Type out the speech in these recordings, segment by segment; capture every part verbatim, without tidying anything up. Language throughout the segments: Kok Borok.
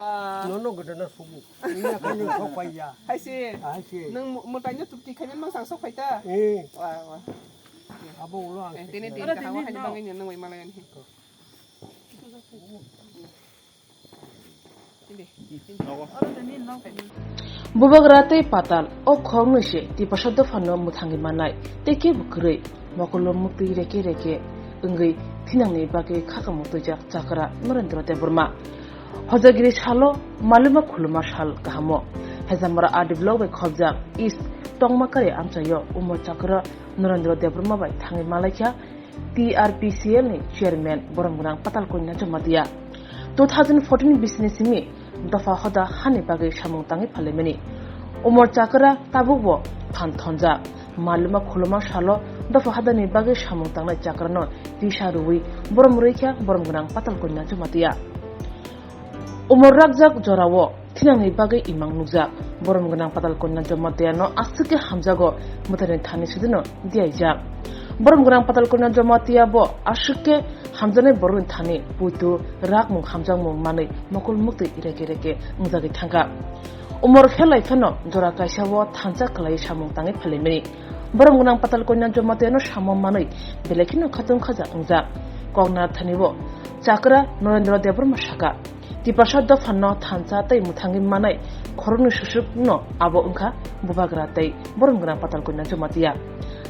Nono gede na sugu. Ini akan yang sok paya. Hai si. Hai si. Nang mo-, motai no tukti khaina mang sang sok paita. Eh. Wah, wah. Abo ulo ang. Eh, tini tini kaham hai bangin yang nang mai malayan hi. Tini. Bubagra tei patal o khoroknwi se Tiprasa dophano mwthangwi mannai tei kebo kwrwi mokolo muktwi reke reke wngwi thinangni bagwi khakamo twijak chakra Narendra Debbarma. Hojagiri salo malima khuluma sal kahamo Hejamara R D block bai khobjak East Tongmakari amchaio umor chakra Narendra Debbarma bai thangwi malaikha T R P C L ni chairman Borom Gwnang Patal Kanya Jamatia. Two thousand fourteen bisini simi dopha hoda hani bagwi samung tangwi phalaimani. Umor chakra tabukbo phan thonjak. Malima khuluma salo dopha hodani bagwi samung tangnai chakrano tisa rwui borom rwikha Borom Gwnang Patal Kanya Jamatia. Umor rakjak jorao thinangni bagwi imang nukjak. Borom Gwnang Patal Kanya Jamatia no aswk khe hamjago, mwtaini thani sudino diaijak. Borom Gwnang Patal Kanya Jamatia bo aswk khe hamjaknai borokni thani puitu rakmung hamjakmung manwi mokol muktwi reke reke wngjagwi thangkha. Umor khe lai phano jora kaisa o thansa khlai samung tangwi phalaimani. Borom Gwnang Patal Kanya Jamatia no samo manwi belai kheno khatung khaja wngjak. Koknar thani o chakra Narendra Debbarma saka. Tiprasa dophano thansa tei mwthangwi manai khoroknwi susukno abo wngkha Bubagra tei Borom Gwnang Patal Kanya Jamatia.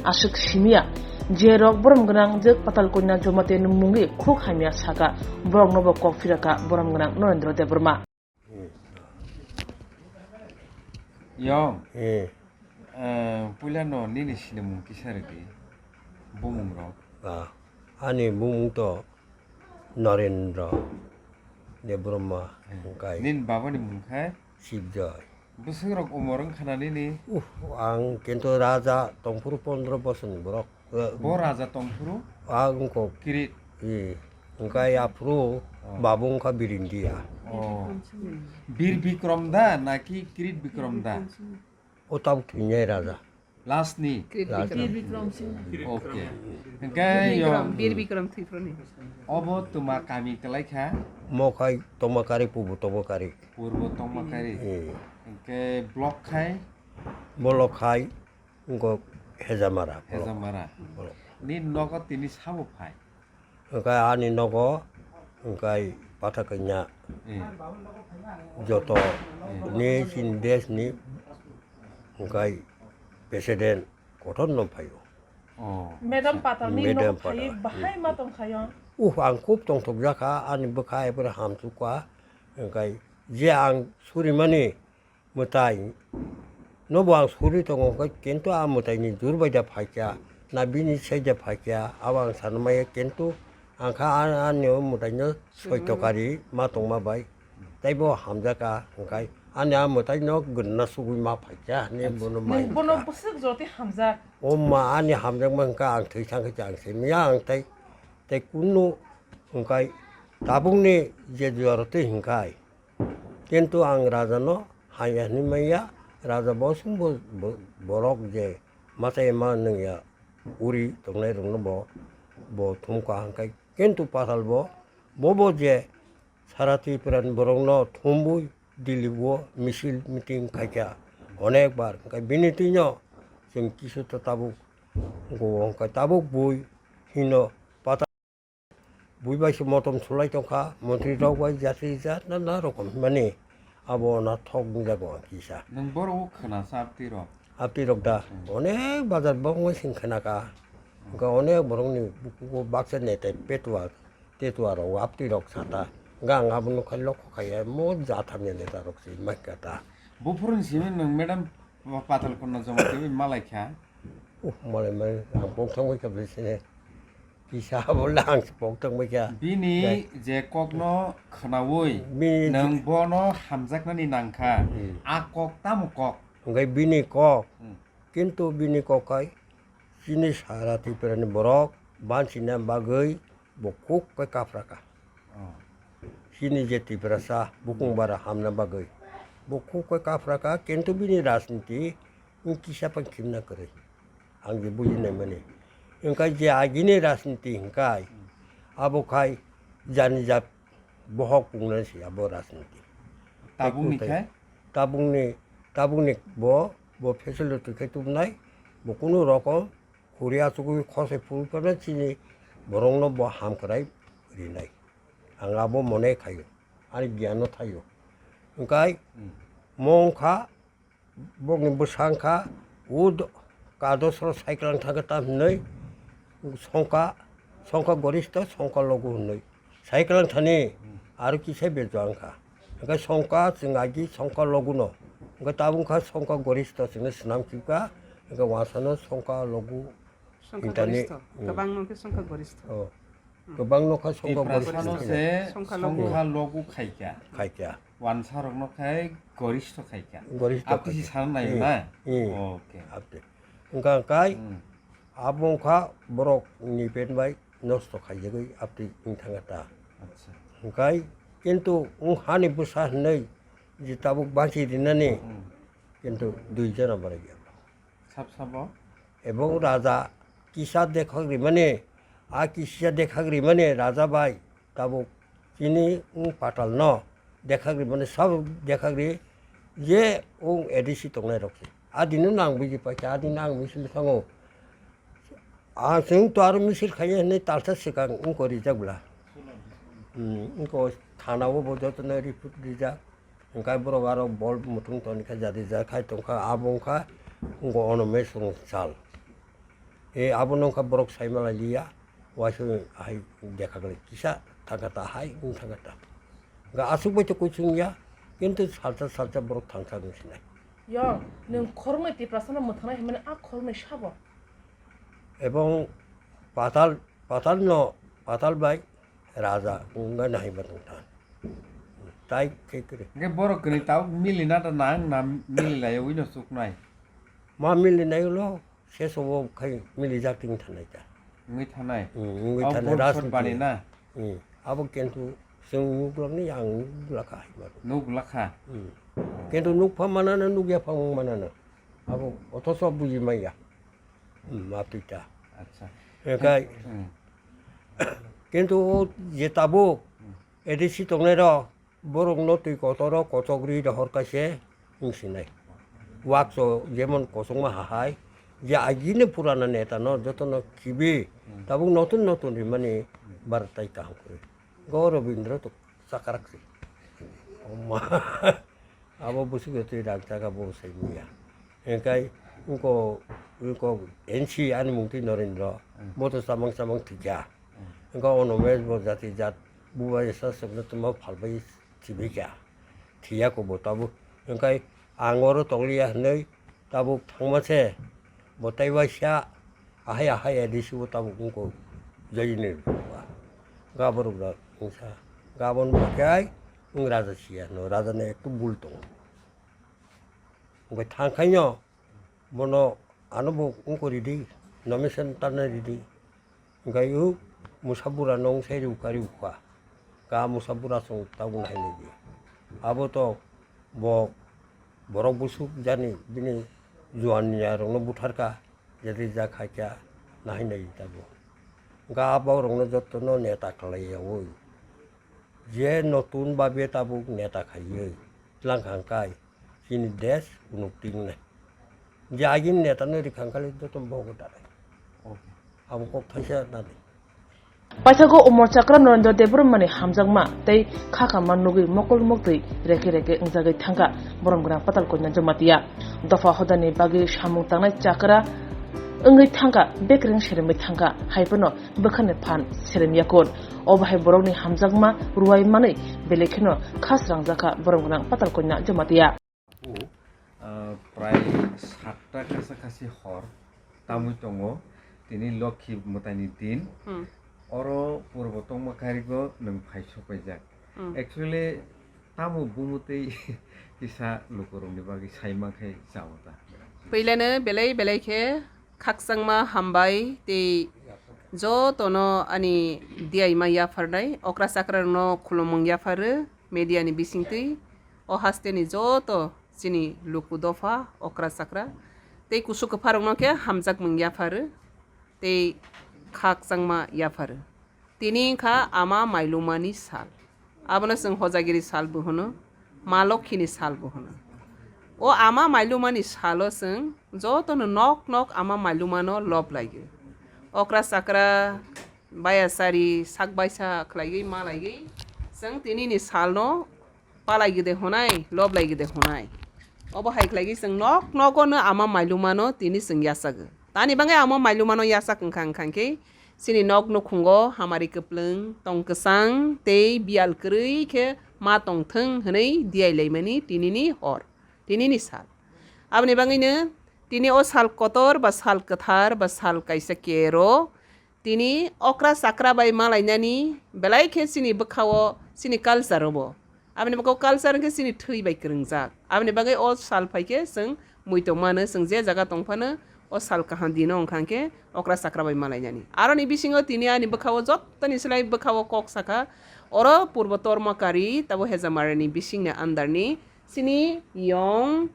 Aswk simiya, je rok Borom Gwnang jwk Patal Kanya Jamatia ni mungwi khuk hamya saka, borokno bo kok phiraka Borom Gwnang Narendra Debbarma. Yong, Eh, eh, puila no nini sinimung kisa rwdi, bumung rok. Ah, ani bumung to Narendra Debbarma hwnkhe. Nini baba ni mung khe? Sibjoy. Bwswk rok umor wngkha na nini? Uh, ang kintu raja tongphuru pondro bosor ni borok. Eh, Bo raja tongphuru? Ah, wngkha. Kirit. Eh, wngkha aphuru Oh. babu wngkha Birindia. Oh. Bir Bikrom da naki Kirit Bikrom da? O tabuk thwinai raja. Last ni? Kirit Last Bikrom. ni. Okay. Hingke Bir Bikrom, yo, Bir Bikrom Tripura ni. Obo tuma kami kelai kha? Mokhai Tomakari, Pubu Tomakari. Purbo Tomakari. Eh. Hingke block khai? Block khai, wngkha Hejamara block. Hejamara. Block. Ni nogo tini sabo phai? Hwnkhe ani nogo hwnkhe pathak kanya Hmm. joto Hmm. ni chini desh ni hwnkhe president kotor no phaio. Oh. Madam Patal ni Madam nogo phai Patal. Bahai ma tong khayo. Uh, ang khub tongthok jakha, ani bwkha ebra hamsukha, hwnkhe je ang surimani mwtai no bo ang suri tongo, hwnkhe kintu a mwtai ni jur bai da phaikha, na bini sai da phaikha, abo ang sana maya, kintu ang kha a-, ani o mwtai no soito kari ma tongma bai, tei bo hamjak kha, hwnkhe ani a mwtai no gwnna sugui ma phaikha hinwi bono Nung mai bono kha. Bwswk jotwi hamjak? O ma ani hamjakma hwnkhe ang thwi thang khe ang se maya ang tei, tei kunu hwnkhe tabukni je jora twi hwnkhe Kintu ang raja no haya hinwi manya, raja bo chwng bo, bo, borok je machai ma nwngya uri tongnai rok no bo, bo thumkha hwnkhe, kintu patal bo, bo bo je sara Tripura ni borok no thumbui Delhi o misil meeting khaikha onek bar, hwnkhe bini twi no chwng kisu ta tabuk go hwnkhe tabuk bui hino patal. Bui bai se motom sulai tongkha, montri rok bai jati jat na na rokom hinmani abo na thok wngjago ang kisa. Nwng borok o khwna sa abtwi rok? Abtwi rok da, Hmm. onek bazar boknwi sing khwna ka. Hwnkhe onek borokni bukugo baksa netai petua, tetua rok abtwi rok sata. Hwnkhe ang abono khai lokho khaiya mo jathamya neta rok se mankha ta. Buphuruni simi nwng madam patal konna joma twiwi malaikha? Uh, malai malai ang pok thangbai kha bwsene. Kisa abo lang pok tang bai kha. Bini Dai. je kokno khnaui Bini nwng bono hamjaknani nangkha. Hmm. A kok tamo kok? Hwnkhe bini kok. Hmm. Kintu bini kok hai chini sara Tripura ni borok banchina bagwi bo khuk khe kaphra kha. Oh. Chini je Tiprasa bukung bara hamna bagwi bo khuk khe kaphra kha, kintu bini rajniti wng kisa phang khimna kwrwi, ang je bujinai mani. Hwnkhe je agini rajniti hwnkhe abo khai jani jat bohok pungnani se abo rajniti. Tabukni khai? Tabukni, tabukni bo, bo facility khe tubunai, bo kunu rokom khuri achugwi khosoi phuru phano chini borokno bo ham kwrai rinai. Ang abo mone khaio, ani giyanno thaio. Hwnkhe Hmm. mo wngkha, bokni bwsa wngkha, ud kadosro cycle wng thangkhe tam hwnwi songkha, songkha goristo, songkha logu hwnwi. Cycle wng thani aro kisa bejo wngkha. Hwnkhe songkha chwng agi songkha loguno. Hwnkhe tabuk wngkha songkha goristo chwngno swnam kipka, hwnkhe wansano songkha logu Songkha hintani, goristo, hmm. Kwbangno khe songkha goristo. Oh. Hmm. Kwbangno kha songkha goristo Tiprasano hino. Se Songkha logu. Songkha logu khaikha. Khaikha. Wansarokno khai goristo khaikha. Goristo Abtisi khaikha. Sana nayo Hmm. na? Hmm. Okay. Abte. Hwnkha kai Hmm. abo wngkha borok ni pen bai nosto khaijagwi abtwi wng thangkha ta. Acha. Hwnkhe kintu wng hani bwsa hwnwi je tabuk banchi rinani Hmm. kintu dui jona barai ya. Sab sabo? Ebong raja kisa dekhak rimani, a kisa dekhak rimani raja bai tabuk chini wng patal no dekhak rimani sab dekhak ri je wng A D C tongnai rok se. Adino nang buji paikha, adino ang misil thango. Ang chwng to aro misil khaiya hinwi talsa swkang wngkha rijak bwla. Hmm, wngkha thana o bo jotono report rijak. Hwnkhe borok aro bol muthung toni kha jadi ja khai tongkha abo wngkha wngkha ono mesong sal. E abo nongkha borok saimala liya waisa hai dekha glai kisa thangkha ta hai wng thangkha ta. Hwnkhe aswk bai to kuchung ya kintu salsa salsa borok thangsa wng sinai. Yo, nwng khoroknwi Tiprasano mwthangnai hwnmani a khoroknwi sabo? Ebong patal, patal no, patal bai raja wngna hai ba tong than. Tai khe kre. Hwnkhe borok kwnwi tabuk mili na da nang na mili lai wi no chuknai? Ma mili nai ulo, se sobo khai mili jak ting thanai ta. Wngwi thanai? Hmm, wngwi Oh, thanai, bhobishyot rajniti. Bani na? Hmm, abo kintu chwng nuk lak ni, ang nuk lak kha hai ba. Nuk lak kha? Hmm. Kintu nuk pha mana na, nuk ya pha wng mana na. Abo othoso buji maya. Hmm, ma twi ta. Acha. Ekai. Hmm. Kintu o je tabuk Hmm. A D C tongnai rok, borokno twi kotor o kochok ri rohor kaise wng sinai. Wakso jemon kosongma hahai, je agini purana neta no jotono khibi, Hmm. tabuk notun notun rimani Hmm. Bharat tai kaham khe. Go Robindra to chakrak se. Oma. Abo bwswk twi rang chaka bo sai manya. Hwnkhe wngko, wngko N C ani mung twi Norendra, Hmm. bo to chamang chamang thwikha. Hmm. Wngkha ono mes bo jati jat bubai sa sokno tongma phalbai thwikha. Thwiya ko bo tabuk. Hwnkhe ang oro tongliya hwnwi tabuk thangma se bo tai waisa ahai ahai A D C bo tabuk wngko jai ni ruwa. Gaborok da wngsa. Gabon bo khe ai wng raja siya no raja no ekto bul tongo. Hwnkhe thang khaino bono ano bo wngko ridi, nomination tanai ridi. Hwnkhe o Musabura no wngse riwkha riwkha. Ka Musabura chwng tabuk nai nai di. Abo to bo borok busuk jani bini juan ni rok no buthar kha. Jadi ja khaikha nahai nai tabuk. Hwnkhe abo rok no joto no neta khlai ya oi. Je notun babe tabuk neta khaiwi tlang kha hwnkhe chini desh unukti wngnai. Je agini neta no rikha hwnkhe joto bogo darai. Abo kok thaisa nadi. Paithago Umor Chakra Norendra Debbarmani hamjakma tei kha kama nugwi mokol moktwi reke reke wngjagwi thangkha Borom Gwnang Patal Kanya Jamatia. Dopha hodani bagwi samung tangnai chakra wngwi thangkha, bekreng seremwi thangkha, hai phano bwkhani phan serem yakun. Obo hai borokni hamjakma ruwai manwi belai kheno kha srangjakha Borom Gwnang Patal Kanya Jamatia. O, ah, prai satta kacha kachi hor tamwi tongo, tini Lokhi mwtaini din. Hmm. Oro purbo tongma karigo nwng phai sopaijak. Hmm. Actually, tamo bumutwi kisa lukurokni bagwi saima khe chao ta? Puilano belai belai khe khakchangma hambai tei jotono ani diyaima yapharnai, okra chakrarokno khulumung yapharu, media ni bisingtwi o haste ni joto chini luku dopha, okra chakra tei kusu kwpharokno khe hamjakmung yapharu tei khakchangma yapharu. Tini wngkha ama mailumani sal. Abono chwng hojagiri sal bo hwno. Ma Lokhini sal bo hwno. O ama mailumani salo chwng jotono nok nok ama mailumano lob laiyo. Okra chakra, bayasari, sak baisa khlaiwi ma laiwi chwng tinini salno palai gede hwnai, lob lai gede hwnai. Obo hai khlaiwi chwng nok nogo no ama mailumano tini chwng yachago. Tani bagwi ama mailumano yachak wngkha, wngkha khe chini nok nukhungo hamari kwplwng, tong kwchang tei biyal kwrwi khe ma tongthwng hwnwi diyai laimani tinini hor, tinini sal. Aboni bagwino tini o sal kotor ba sal kwthar ba sal kaisa kero tini okra chakra bai malainani belai khe chini bwkhao, chini culture-o bo. Aboni bagwi culture hwnkhe chini thwi bai kwrwngjak. Aboni bagwi o sal phai khe chwng mui tongmano, chwng je jaga tongphano o sal kaham dino wngkha khe okra chakra bai malainani. Aroni bisingo tini ani bwkhao jottoni slai bwkhao kok sakha, oro Purbo Tormakari tabo Hejamarani bisingni under-ni chini yong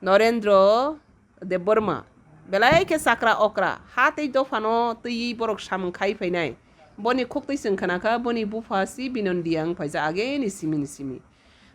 Norendra Debbarma, belai khe chakra okra, ha tei dophano twiwi borok samung khai phainai. Boni khuktwi chwng khna kha, boni bupha si Binondiya wng phaijak ageni simi ni simi.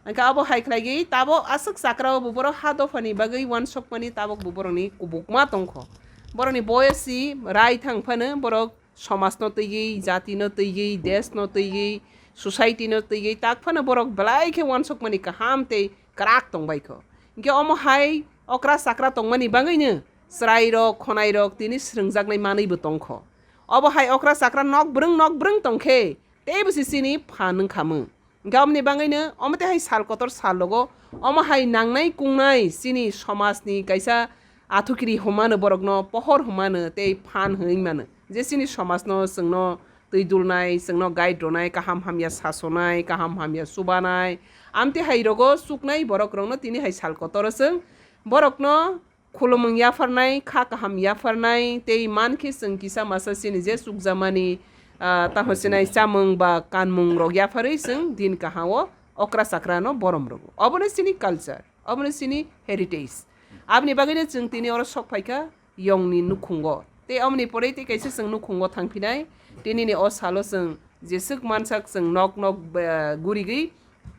Hwnkhe abo hai khlaigwi tabok aswk chakra o bo borok ha dophani bagwi uansukmani tabok bo borokni kubukma tongkho. Borokni boyos si rai thang phano borok somajno twiwi, jatino twiwi, deshno twiwi, society-no twiwi tak phano borok belai khe uansukmani kaham tei kwrak tongbaikho. Hinkhe omo hai okra chakra tongmani bagwino chwrairok, khonairok tini swrwngjaknai manwibo tongkho. Obo hai okra chakra nok brwng nok brwng tongkhe teibo se chini phan wngkhamung. Hinkhe omoni bagwino omo tei hai sal kotor sal rogo omo hai nangnai kungnai chini somajni kaisa athukiri hwnmano, borokno pohor hwnmano tei phan hwnwi mano je chini somajno chwngno twi dulnai, chwngno guide rwnai, kaham hamya sasonai, kaham hamya chubanai. Amtwi hai rogo chuknai borok rokno tini hai sal kotoro chwng borokno khulumung yapharnai, kha kaham yapharnai, tei man khe chwng kisa masa chini je chukjamani, ah, tamo sinai chamung ba kanmung rok yapharwi chwng din kahao okra chakra no borom rwgo. Obono chini culture, obono chini heritage. Aboni bagwino chwng tini oro sok phaikha yongni nukhungo. Tei omoni pore tei kaisa chwng nukhungo thangphinai. Tinini o salo chwng jeswk mansak chwng nok nok, eh, gurigwi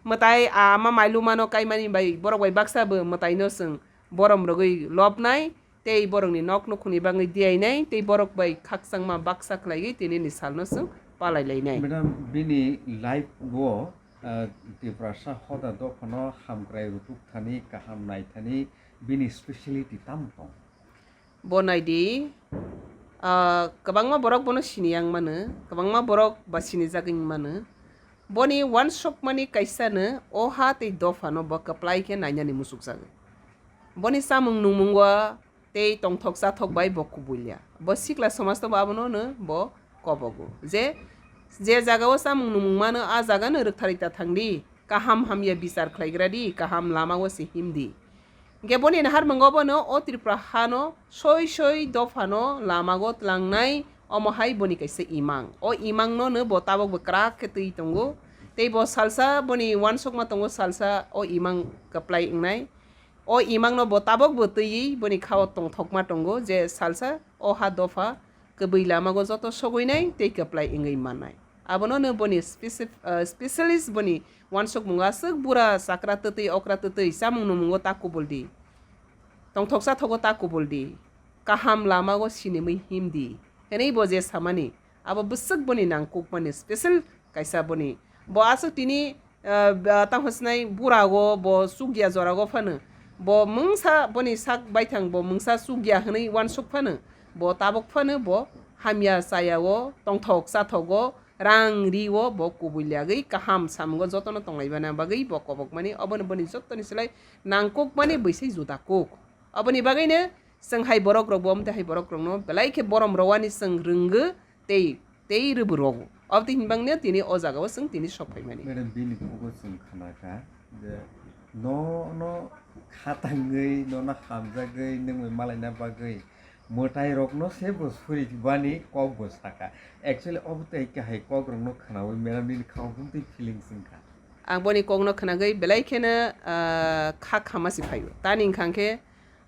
mwtai ama mailumano kaimani bai borok bai baksa bo mwtaino chwng borom rwgwi lobnai tei borokni nok nukhungni bagwi diyainai tei borok bai khakchangma baksa khlaiwi tinini salno chwng palai lainai. Madam, bini life o, ah, Tiprasa hoda dophano hamkrai rutuk thani, kaham nai thani, bini speciality tamo tong? Bo naidi, ah, kwbangma borok bono sini yang mano, kwbangma borok ba sinijagwi mano. Boni uansukmani kaisano o ha tei dophano bo kwplai khe nainani muchukjago. Boni chamung nungmungo tei tongthok chathok bai bo kubulya. Bo sikla somajno bo abono hwno bo kobogo. Je, je jagao chamung nungmung mano, a jagano rwktharwi ta thangdi, kaham hamya bichar khlaigradi, kaham lamao se himdi. Hinkhe boni naharmungo bono o Tripura hano soi soi dophano lamago tlangnai, omo hai boni kaisa imang. O imangno no bo tabok bo kwrak khe twi tongo. Tei bo salsa boni uansukma tongo, salsa o imang kwplai wngnai. O imangno bo tabok bo twiwi boni khao tongthokma tongo je salsa o ha dopha kwbwi lamago joto sogwinai tei kwplai wngwi mannai. Abono no boni speci-, ah, specialist boni uansukmungo aswk bura chakra twtwi okra twtwi chamung nungmungo ta kubul di. Tongthok chathogo ta kubul di. Kaham lamago sinimwi him di. Hwnwi bo je samani, abo bwswk boni nangkukmani special kaisa boni. Bo aswk tini, ah, ba-, tamo sinai burago, bo chukya jorago phano. Bo mungsa boni sak baithang bo mungsa chukya hwnwi uansuk phano. Bo tabok phano bo hamya chayao, tongthok chathogo, rang rio bo kubui liagwi kaham samungo jotono tonglaibana bagwi bo kobokmani. Obono boni jotoni slai nangkukmani bwsai juda kuk. Oboni bagwino chwng hai borok rok bo, omo tei hai borok rokno belai khe borom rwani chwng rwngwi tei, tei rwbwrwo. Obotwi hinbangno tini o jagao chwng tini sok phaimani. Madam, bini khugo chwng khnakha je nono khatangwi, nono hamjagwi, nwng bai malaina bagwi mwtai rokno se bo suri bani kok bo saka. Actually, obo tei kahai kok rokno khnaui madam nini khao bumtwi feelings wngkha. Ang boni kokno khnagwi belai kheno, ah, kha khama si phaio. Tani wngkha khe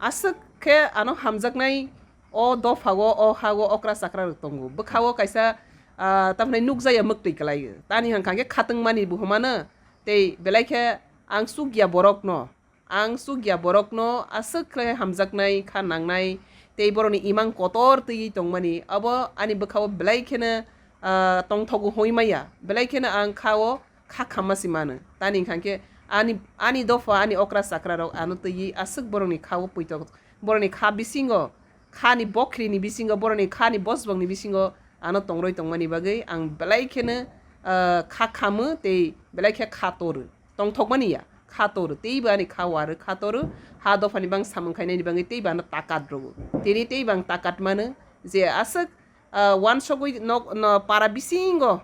aswk khe ano hamjaknai o dophao, o hao okra chakra rok tongo. Bwkhao kaisa, ah, tamhinai nukjaya mwktwi kwlai. Tani wngkha khe khatungmani buhumano tei belai khe Ang chukya borokno, ang chukya borokno aswk khlai hamjaknai kha nangnai, tei borokni imang kotor twiwi tongmani, abo ani bwkhao belai kheno, ah, tongthogo hoi maya, belai kheno ang kha-o kha khamma se mano. Tani hwnkha khe ani, ani dopha, ani okra chakra rok ano twiwi aswk borokni kha-o puito, borokni kha bisingo, khani bokhrini bisingo, borokni khani bosbokni bisingo ano tongroi tongmani bagwi ang belai kheno, ah, kha khamu tei belai khe kha toru. Tongthokmani ya, kha toru. Teibo ani kha waru, kha toru. Ha dophani bang samung khainani bagwi teibo ano takat rwo. Tini teibo ang takat mano je aswk, ah, wansogwi nok, no, para bisingo,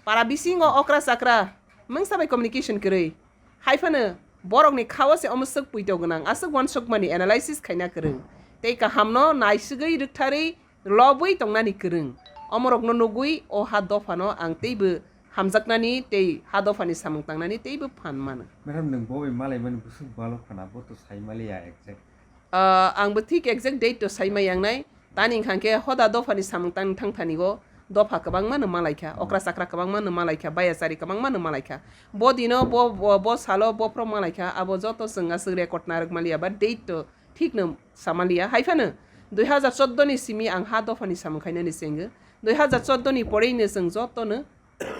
para bisingo okra chakra mungsa bai communication kwrwi. Hai phano borokni kha-o se omo swk puito gwnang, aswk wansukmani analysis khaina kwrwng. Tei kahamno naisugwi rwktharwi lobwi tongnani kwrwng. Omorokno nugwi o ha dophano ang teibo hamjaknani tei ha dophani samung tangnani teibo phan mano. Madam, nwng bo bai malaimani bwswk balo khwna, bo to sai maliya exact. Ah, ang bo thik exact date to sai mai yang nai. Tani hwnkha khe hoda dophani samung tang thang thani go dopha kwbangma no malai kha, okra chakra kwbangma no malai kha, bayachari kwbangma no malai kha. Bo dino, bo, bo, bo salo bophro malai kha, abo joto chwng aswk record narwk maliya ba date to thik no samaliya. Hai phano dui hazar chordo ni simi ang ha dophani samung khainani chengo. Dui hazar chordo ni porei no chwng joto no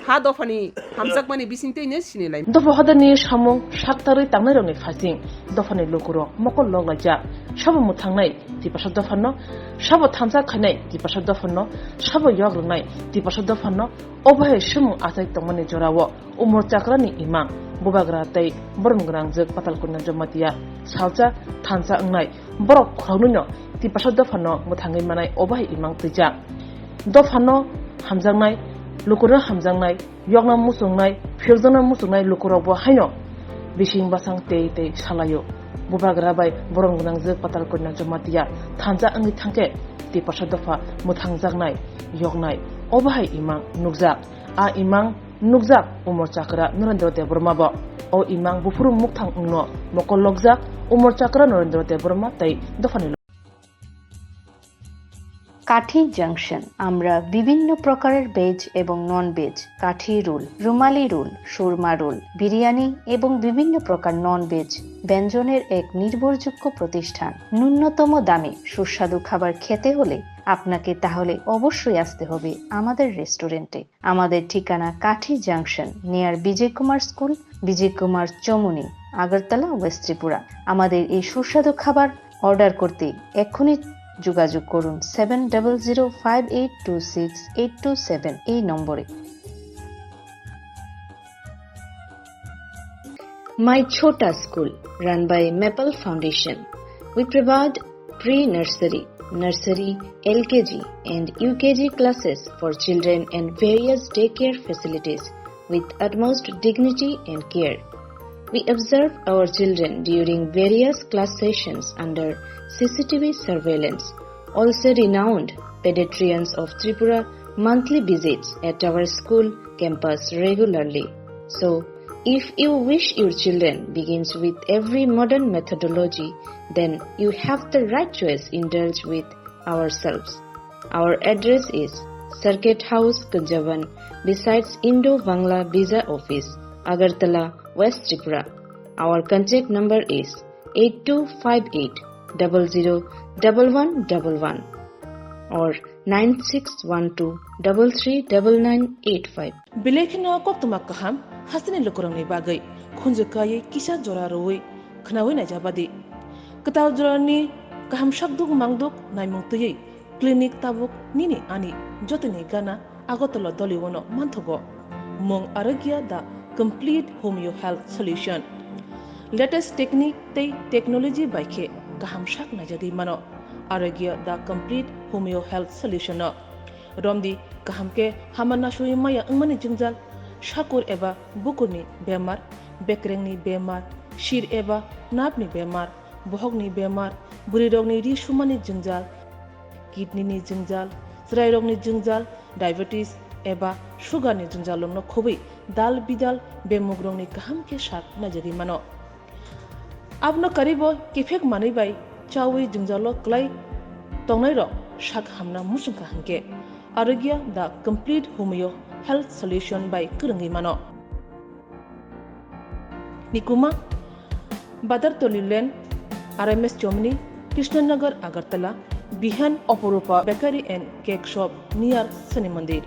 ha dophani hamjakmani bisingtwi no sini lai. Dopha hodani samung saktarwi tangnairokni phaising dophani lukurok mokol lok laijak. Sabo mwthangnai Tiprasa dophano, sabo thansa khainai Tiprasa dophano, sabo yok rwnai Tiprasa dophano, obo hai swmung achai tongmani jorao Umor Chakrani imang, bubagra tei borom gwnangjwk Patalkanya Jamatia salsa thansa wngnai borok khoroknwino Tiprasa dophano mwthangwi manai obo hai imang twijak. Dophano hamjaknai, lukurok hamjaknai, yokna muchungnai, phiyokjakna muchungnai lukurokbo haino bising bwsang tei tei salaio. Bubagra bai borom gwnangjwk Patalkanya Jamatia thansa wngwi thangkhe Tiprasa dopha mwthangjaknai, yoknai, obo hai imang nukjak. A imang nukjak Umor Chakra Narendra Debbarma bo. O imang buphuru mukthang wngno mokol lokjak Umor Chakra Narendra Debbarma tei dophani কাঠি জাংশন। আমরা বিভিন্ন প্রকারের ভেজ এবং non veg, কাঠি রোল, রুমালি রোল, সুরমা রোল, বিরিয়ানি এবং বিভিন্ন প্রকার non veg ব্যঞ্জনের এক নির্ভরযোগ্য প্রতিষ্ঠান। ন্যূনতম দামে সুস্বাদু খাবার খেতে হলে আপনাকে তাহলে অবশ্যই আসতে হবে আমাদের রেস্টুরেন্টে। আমাদের ঠিকানা Kathi junction, near Bijoy Kumar school, Bijoy Kumar Chowmuhani, Agartala, west Tripura. আমাদের এই সুস্বাদু খাবার অর্ডার করতে এখনই যোগাযোগ করুন seven double zero five eight two six eight two seven এই নম্বরে। My Chhota School, run by Maple Foundation. We provide pre-nursery, nursery, L K G and U K G classes for children and various daycare facilities with utmost dignity and care. We observe our children during various class sessions under C C T V surveillance. Also, renowned pediatricians of Tripura monthly visits at our school campus regularly. So, if you wish your children begins with every modern methodology, then you have the right choice. Indulge with ourselves. Our address is Circuit House, Kunjaban, besides Indo-Bangla Visa Office, Agartala, West Tripura. Our contact number is eight two five eight double zero double one double one or nine six one two double three double nine eight five. Belai kheno koktwma kaham hasteni lukurokni bagwi khunju kaiwi kisa jora rwui khwnaui naijabadi. Kwtal jorani kaham sakduk mangduk naimung twiwi clinic tabuk nini ani jotoni gana Agartala Doliwano manthogo. Mung Arogya, the complete homeo health solution. Latest technique tei technology bai khe kaham sak naijagwi mano. Arogya, the complete homeo health solution no. Romdi kaham khe hama nasui maya wngmani jwngjal, sakur eba bukurni bemar, bekrengni bemar, sir eba napni bemar, bohokni bemar, bwrwirokni ri sumani jwngjal, kidney ni jwngjal, chwrairokni jwngjal, diabetes eba sugar ni jwngjalrokno khobwi dal bidal bemugrokni kaham khe sak naijagwi mano. Abono karwibo kiphek manwi bai chaui jwngjalo kwlai tongnairok sak hamna muchungkha hinkhe Arogya the complete homeo health solution bai kwrwngwi mano. Nikuma, Badartoli Lane, R M S Chomni, Krishnanagar, Agartala, Bihan Oporupa Bakery and Cake Shop near Shani Mandir.